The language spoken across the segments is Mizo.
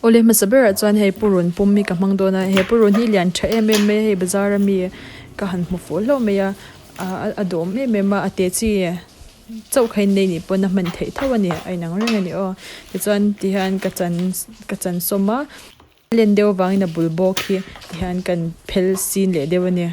Awle hmasa berah chuan hei purun pum hi ka hmang dawn a he purun hi lian tha em em mai a hei bazar ami ka han hmu fuh hlauh mai a ah a duhawm em em a a te chi chauh kha in nei nih pawn a hman theih tho a ni a inang reng a ni aw tichuan tihian ka chan ka chan sawm a a len deuh avangin a bul bawk hi tihian kan phel sin leh deuh a ni.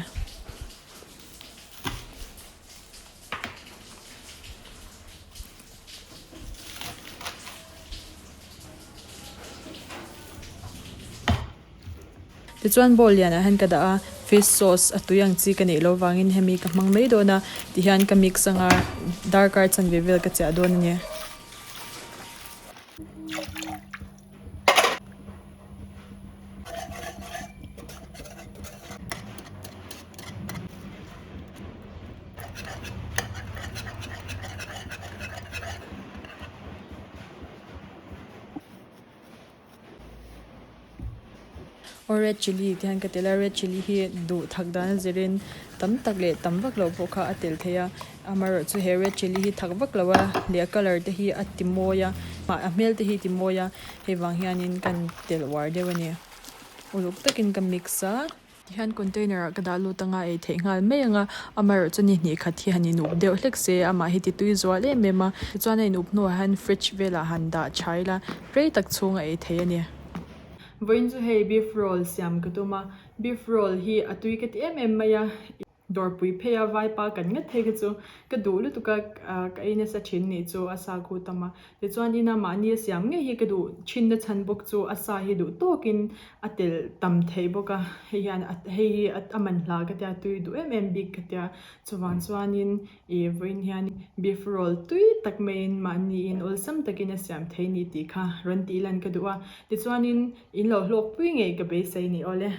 Tichuan bowl lianah hian ka dah a, fish sauce a tui ang chi ka neih loh vangin hemi ka hmang mai dawn a, tihian ka mix anga darkar chanve vel ka chiah dawn a ni. Aw red chilli te hian ka tel a red chilli hi duh thak dan a zirin tam tak leh tam vak loh pawh kha a tel thei a amaherawhchu he red chilli hi thak vak lo a leh a colour te hi a ti mawi a a hmel te hi a ti mawi a hei vang hianin kan tel uar deuh a ni uluk takin ka mix a. Tihian container ah ka dah lut anga ei theih nghal mai anga amaherawhchu ni hnih khat hi han inup deuh hlek se amah hi ti tui zual em em a tichuan a inup hnuah hian fridge velah han dah tha ila rei tak chhung a ei thei a ni. Vawiin chu hei beef roll siam ka tum a beef roll hi a tui ka ti em em mai a. Dawrpui phei a vaipa kan ngat phei kha chu ka duh lutuk a ka ei nasa thin nih chu a sa khu tam a. Tichuan ina mahni a siam ngei hi ka duh thin na chhan bawk chu a sa hi duh tawkin a telh tam theih bawk a, hei hian hei hi a man hla ka tia tui duh em em bik ka tia. Chuvang chuanin ih vawiin hian beef roll tui tak maiin mahniin awlsam takin a siam thei ni tih kha rawn tih lan ka duh a. Tichuanin in lo hlawkpui ngei ka beisei ni awle.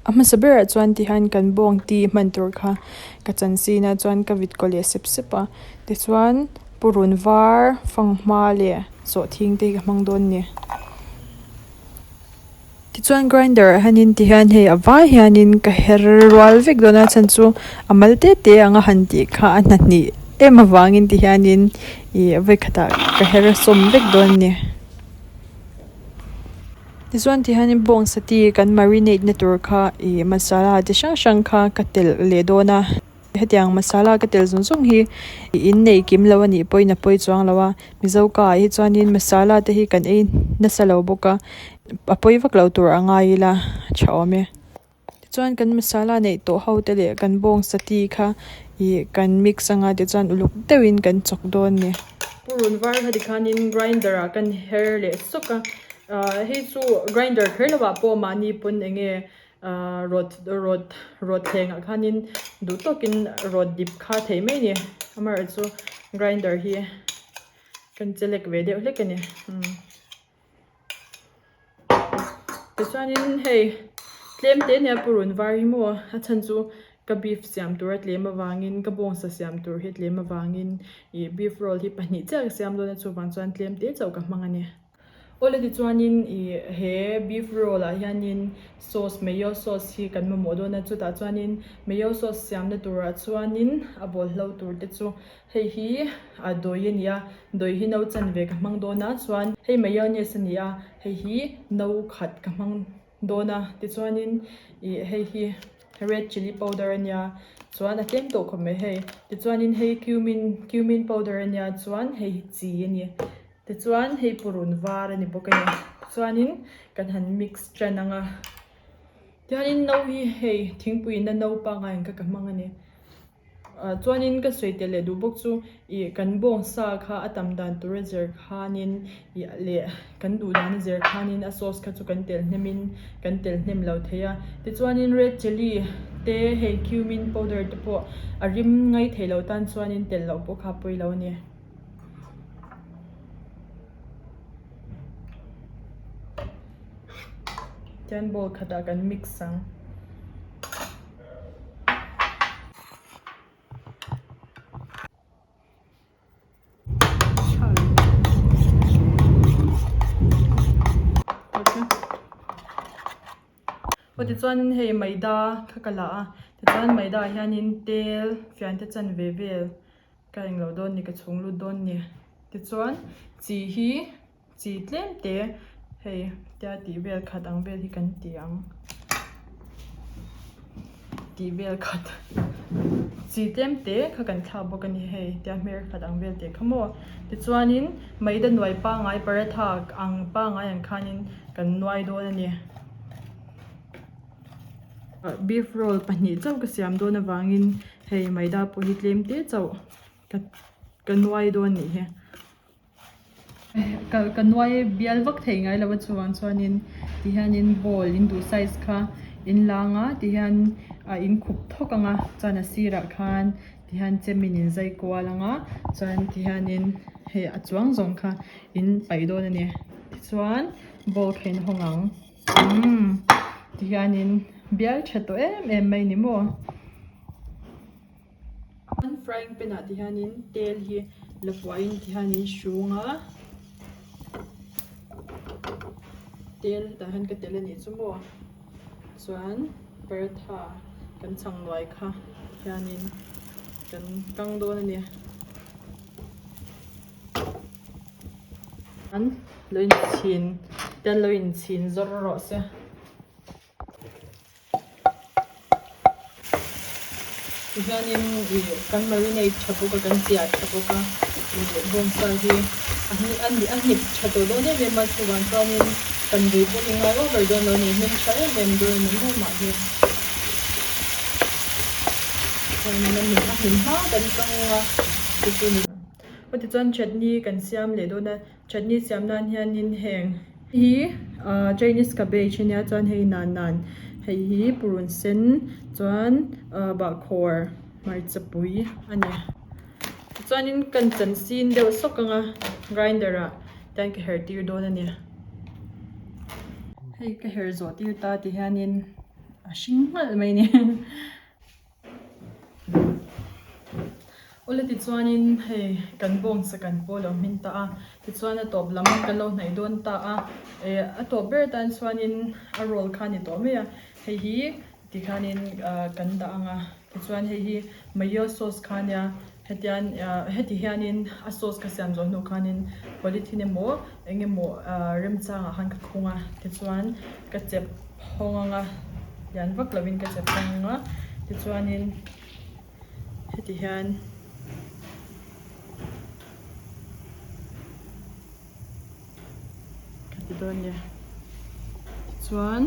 A hmasa berah chuan tihian kan bawng ti hman tur kha ka chan sin a chuan ka vit kaw leh sep sep a tichuan purun var fanghma leh sawhthing te hi ka hmang dawn a ni. Tichuan grinder ah hianin tihian hei a vai hianin ka her rual vek dawn a chhan chu a mal te te anga han tih kha a hnahnih em avangin tihianin ih vawikhatah ka her sawm vek dawn a ni. Tichuan ti hianin bawngsa ti kan marinate na tur kha ih masala chi hrang hrang kha ka telh leh dawn a hetiang masala ka telh zawng zawng hi in nei kim lo a nih pawhin a pawi chuang lo a mizo ka ah hi chuanin masala te hi kan ei nasa lo bawk a a pawi vak lo tur a ngai ila a tha awm e. Tichuan kan masala neih tawh ho te leh kan bawngsa ti kha ih kan mix anga tichuan uluk deuhin kan chawk dawn a ni. Purun var kha tikhanin grinder ah kan her leh sawk a ah hei chu grinder kher lo ah pawh mahni pawn eng nge ah rawt rawt rawt thleng ah khanin duh tawkin rawt dip kha theih mai a ni amaherawhchu grinder hi kan chelek ve deuh hlek a ni. Tichuanin hei tlem te nia purun var hi maw a chhan chu ka beef siam tur a tlem avangin ka bawngsa siam tur hi tlem avangin ih beef roll hi pahnih chiah ka siam dawn a chuvang chuan tlem te chauh ka hmang a ni. Awle tichuanin ih he beef roll ah hianin sauce mayo sauce hi kan mamawh dawn a chutah chuanin mayo sauce siamna turah chuanin a bawlhlo tur te chu Hei hi a dawi a ni a, dawi hi no chanve ka hmang dawn a, chuan hei mayonnaise a ni a, hei hi no khat ka hmang dawn a, tichuanin ih hei hi red chilli powder a nia, chuan a tlem tawh khawp mai hei, tichuanin hei cumin cumin powder a nia, chuan hei hi chi a ni, tichuan hei purun var a ni bawk a ni, chuanin kan han mix tan ang a, tichuanin no hi hei thingpui in na no pangngai ang kha ka hmang a ni. Ah chuanin ka sawi tel leh duh bawk chu ih kan bawng sa kha a tam dan tur a zir khanin ih leh kan duh dan a zir khanin a sauce kha chu kan tel hnem in kan tel hnem lo thei a tichuanin red chilli te hei cumin powder te pawh a rim ngai thei lo tan chuanin tel loh pawh kha a pawi lo a ni. Tian bowl khatah kan mix ang. Aw tichuanin hei maida kha ka la a tichuan maida ah hianin tel fian te chanve vel ka englo dawn ni ka chhung lut dawn ni. Tichuan chi hi chi tlem te hei tia tih vel khat ang vel hi kan ti ang. Tih vel khat chi tlem te kha kan thlak bawk a ni hei tia hmer khat ang vel te kha maw. Tichuanin maida nuai pangai paratha ang pangai ang khanin kan nuai dawn a ni. Beef roll pahnih chauh ka siam dawn avangin hei maida pawh hi tlem te chauh ka ka nuai dawn nih hi. Ka ka nuai bial vak thei ngai lo a chuvang chuanin ti hianin bowl in duh size kha in lang a ti hian a in khup thawk ang a chuan a sirah khan ti hian chemin in zai kual ang a chuan ti hianin hei a chuang zawng kha in paih dawn a ni tichuan bowl kha in hawng ang. Umm ti hianin bial tha tawh em em mai ni maw an frying pan ah ti hianin tel hi la puahin ti hianin hrung a tel hetah hian ka telh a nih chu maw chuan paratha kan chhang nuai kha hianin kan kang dawn a ni. An lo inchhin te an lo inchhin zawr rawh se. Tihianin ih kan marinate tha bawk a kan chiah tha bawk a ih bawngsa hi a a hnip tha tawh dawn em em a chuvang chuanin kan vei pawh hi ngai over dawn lo a ni hnim tha em em dawn a ni maw mah hi. Chuanin a hnim hma kan kang a chu chu ni. Aw tichuan chutney kan siam leh dawn a, chutney siam nan hianin heng hi ahh chinese cabbage ania chuan hei nan nan hei hi purun sen chuan ahh bahkhawr hmarcha pui a ni tichuanin kan chan sin deuh sawk ang a grinder ah tian ka her tir dawn a ni hei ka her zawh tir ta ti hianin a hring nghalh mai a ni. Awle tichuanin hei kan bawngsa kan pawh lo hmin ta a, tichuan a tawp lam kan lo hnaih dawn ta a, eh a tawp ber atan chuanin a roll kha a ni tawh mai a, hei hi tikhanin ah kan dah ang a, tichuan hei hi mayo sauce kha ania hetian ah heti hianin a sauce ka siam zawh hnu khanin polythene emaw eng emaw ah remchangah khan ka khung a, tichuan ka chep hawng ang a lian vak lovin ka chep hawng ang a tichuanin heti hian ka ti dawn nia tichuan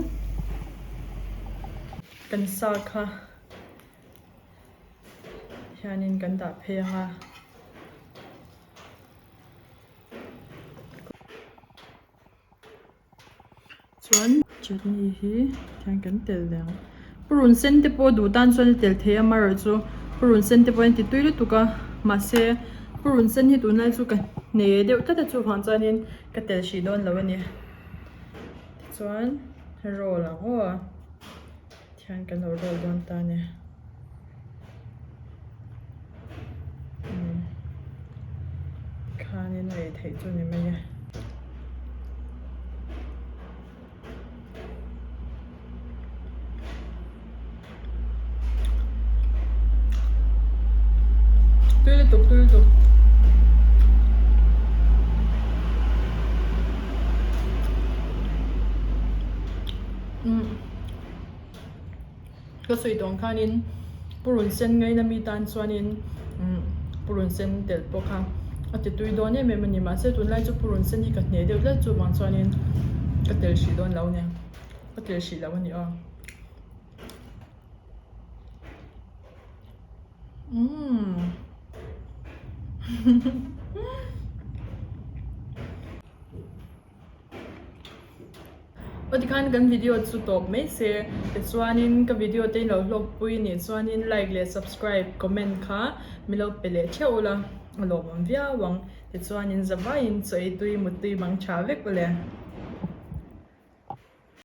kan sa kha hianin kan dah phei ang a. Chuan chutney hi tihian kan tel leh ang purun sen te pawh duh tan chuan a tel thei a amaherawhchu purun sen te pawh hian ti tui lutuk a mahse purun sen hi tunlai chu ka hne deuh tlat a chuvang chuanin ka tel hrih dawn lo a ni tichuan roll ang aw. Thian kan lo roll dawn ta a ni. Khanin a ei theih chu ni mai e. Tui lutuk tui lutuk. Ka sawi tawng khanin purun sen ngaina mi tan chuanin purun sen telh pawh kha a ti tui dawn em em a ni mahse tunlai chu purun sen hi ka hne deuh tlat chuvang chuanin ka tel hrih dawn lo a ni ka tel hrih lo a ni aw. Umm. Aw tikhan kan video chu tawp mai se tichuanin ka video te in lo hlawk pui nih chuanin like leh subscribe comment kha min lo pe leh theuh ula a lawmawm viau ang tichuanin zavaiin chaw ei tui mut tui mang tha vek ule.